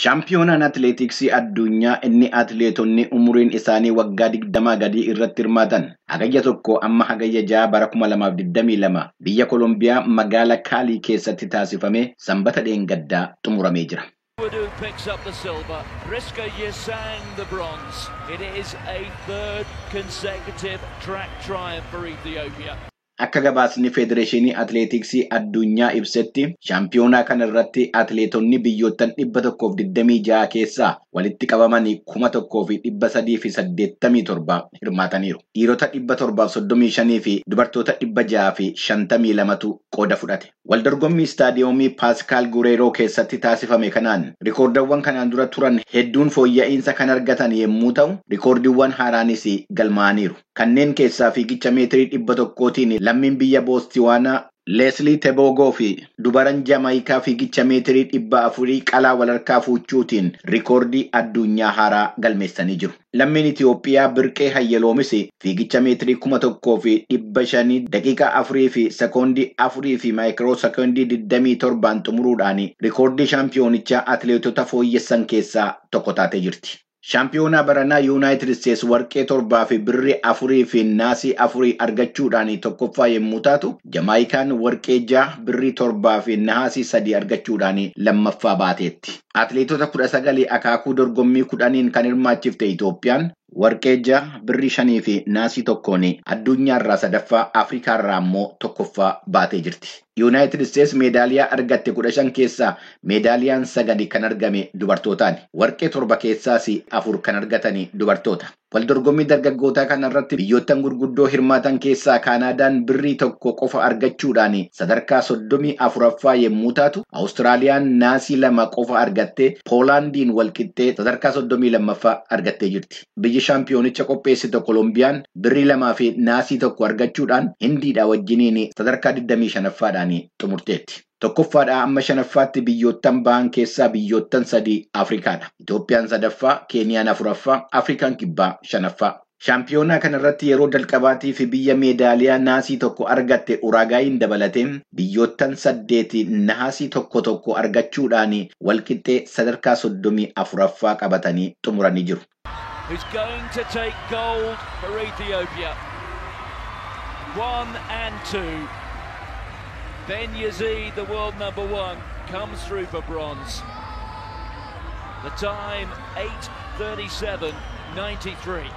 Shaampiyoonaan atileetiksii addunyaa inni atileetonni umuriin isaanii waggaa 20 gadii irratti hirmaatan Hagayya 1 amma Hagayya 6 bara 2022 biyya Kolombiyaa magaala Kaalii keessatti taasifame Sanbata dheengaddaa xumuramee jira. Wudu picks up the silver, Riska Yesang the bronze. It is a third consecutive track triumph for Ethiopia. Akka gabaasni Federeeshinii Atileetiksii Addunyaa ibsetti shaampiyoonaa kana irratti atileetonni biyyoottan 126 keessaa walitti qabaman 1387 hirmaataniiru. Dhiirota 735 fi dubartoota 652tu qooda fudhate. Waldorgommii istaadiyoomii Paaskaal Gureeroo keessatti taasifame kanaan rikoordiiwwan kanaan dura turan hedduun fooyya'insa kan argatan yommuu ta'u, rikoordiiwwan haaraanis galmaa'aniiru. Kanneen keessaa fiigicha meetirii 100tiin lammiin biyya Boostiwaanaa Leeslii Teboogoo fi dubaran Jamaayikaa fiigicha meetirii 400 qalaa walharkaa fuuchuutiin rikoordii addunyaa haaraa galmeessanii jiru. Lammiin Itoophiyaa Birqee Hayyaloomis fiigicha meetirii 1500 daqiiqaa 4 fi sekoondii 4 fi maayikiroo sekoondii 27 xumuruudhaan rikoordii shaampiyoonichaa atileetota fooyyessan keessaa tokko taatee jirti. Shaampiyoonaa baranaa Yuunaayitid Isteets warqee 7 fi birrii 4 fi naasii 4 argachuudhaan tokkoffaa yommuu taatu, Jamaayikaan warqee 6 birrii 7 fi naasii 3 argachuudhaan lammaffaa baateetti. Atileetota 19 akaakuu dorgommii 10n kan hirmaachifte Itoophiyaan warqee 6 birrii 5 fi naasii 1n addunyaarraa sadaffaa, Afrikaarraa immoo tokkoffaa baatee jirti. Yuunaayitid Isteets meedaaliyaa argatte 15 keessaa meedaaliyaan 9 kan argame dubartootaani. Warqee 7 keessaas 4 kan argatani dubartoota. Waldorgommii dargaggootaa kanarratti biyyoottan gurguddoo hirmaatan keessaa Kaanaadaan birrii 1 qofa argachuudhaan sadarkaa 34ffaa yommuu taatu, Awustiraaliyaan naasii 2 qofa argattee Poolaandiin walqixxee sadarkaa 32ffaa argattee jirti. Biyyi shaampiyoonicha qopheessite Kolombiyaan birrii 2 fi naasii 1 argachuudhaan Hindiidha wajjiniin sadarkaa 25ffaadhaan xumurteetti. Tokkoffaadhaa amma shanaffaatti biyyoottan ba'an keessaa biyyoottan 3 Afrikaadha. Itoophiyaan sadaffaa, Keeniyaan afuraffaa, Afrikaan kibbaa shanaffaa. Shaampiyoonaa kanarratti yeroo jalqabaatii fi biyya meedaaliyaa naasii 1 argatte Uraagaayin dabalatee biyyoottan 8 naasii 1 1 argachuudhaan walqixxee sadarkaa 34ffaa qabatanii xumuranii jiru. Who's going to take gold for Ethiopia? 1 and 2. Ben Yazid, the world number 1, comes through for bronze. The time 8:37.93.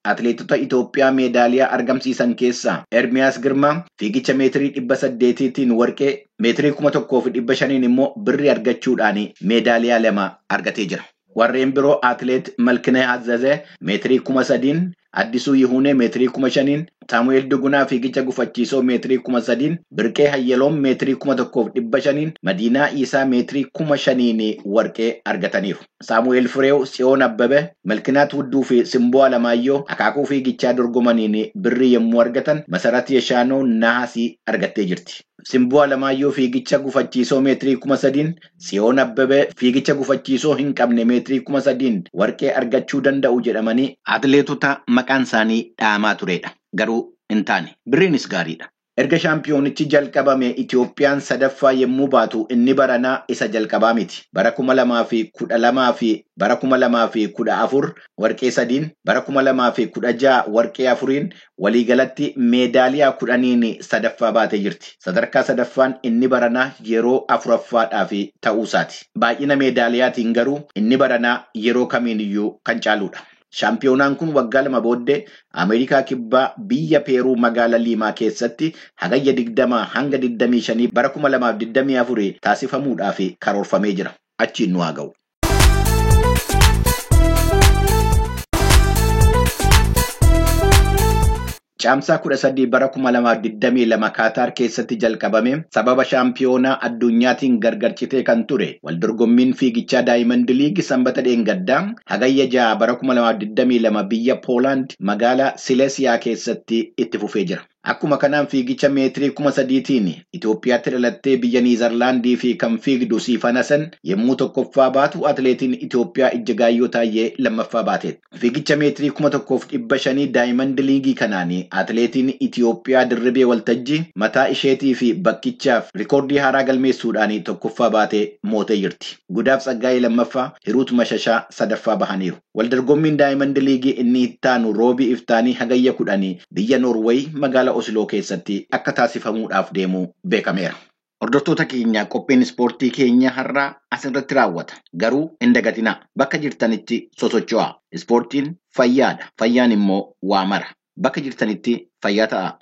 Atileetota Itoophiyaa meedaaliyaa argamsiisan keessaa Ermiyaas Girmaa fiigicha meetirii 800tiin warqee, meetirii 1500 immoo birrii argachuudhaan meedaaliyaa 2 argatee jira. Warreen biroo atileet Malkinee Azzazee meetirii 3000, Addisuu Yihuunee meetirii 5000, Saamu'eel Dugunaa fiigicha gufachiisoo meetirii 3000, Birqee Hayyaloom meetirii 1500, Madiinaa Iisaa meetirii 5000 warqee argataniiru. Saamu'eel Fireew, Tsiyoon Abbabee, Malkinaat Wudduu fi Simboo Alamaayyoo akaakuu fiigichaa dorgomaniin birrii yommuu argatan, Masarat Yeshaanoo naasii argattee jirti. Simboo Alamaayyoo fiigicha gufachiisoo meetirii 3000, Tsiyoon Abbabee fiigicha gufachiisoo hin qabne meetirii 3000 warqee argachuu danda'u jedhamanii atileetota maqaan isaanii dhahamaa turedha. Garuu hin taane. Birriinis gaariidha. Erga shaampiyoonichi jalqabame Itoophiyaan sadaffaa yommuu baatu inni baranaa isa jalqabaa miti. Bara 2012 fi bara 2014 warqee 3, bara 2016 warqee 4 waliigalatti meedaaliyaa 10n sadaffaa baatee jirti. Sadarkaa sadaffaan inni baranaa yeroo afuraffaadhaaf ta'uusaati. Baay'ina meedaaliyaatiin garuu inni baranaa yeroo kamiiniyyuu kan caaludha. Shaampiyoonaan kun waggaa 2 booddee Ameerikaa kibbaa biyya Peeruu magaalaa Liimaa keessatti hagayya 20 hanga 25 bara 2024 taasifamuudhaaf karoorfamee jira. Achiin nu haa ga'u. Caamsaa 13 bara 2022 Kaataar keessatti jalqabame sababa shaampiyoonaa addunyaatiin gargar citee kan ture waldorgommiin fiigichaa Daayimand Liig Sanbata dheengaddaa hagayya 6 bara 2022 biyya Poolaand magaalaa Sileesiyaa keessatti itti fufee jira. Akkuma kanaan fiigicha meetirii 3000tiin Itoophiyaatti dhalattee biyya Niizerlaandii fi kan fiigdu Siifan Hasan yommuu tokkoffaa baatu, atileetiin Itoophiyaa Ijjigaayyoo Taayyee lammaffaa baateetti. Fiigicha meetirii 1500 Daayimand Liigii kanaan atileetiin Itoophiyaa Dirribee Waltajjii mataa isheetii fi bakkichaaf rikoordii haaraa galmeessuudhaan tokkoffaa baatee mootee jirti. Gudaaf Tsaggaayee lammaffaa, Hiruut Mashashaa sadaffaa bahaniiru. Waldorgommiin Daayimand Liigii inni ittaanu roobii iftaanii Hagayya 10 biyya Noorweey magaalaa Osloo keessatti akka taasifamuudhaaf deemu beekameera. Hordoftoota keenya, qophiin ispoortii keenya har'aa asirratti raawwata. Garuu hin dagatinaa, bakka jirtanitti sosocho'aa. Ispoortiin fayyaadha. Fayyaan immoo waa mara. Bakka jirtanitti fayyaa ta'a.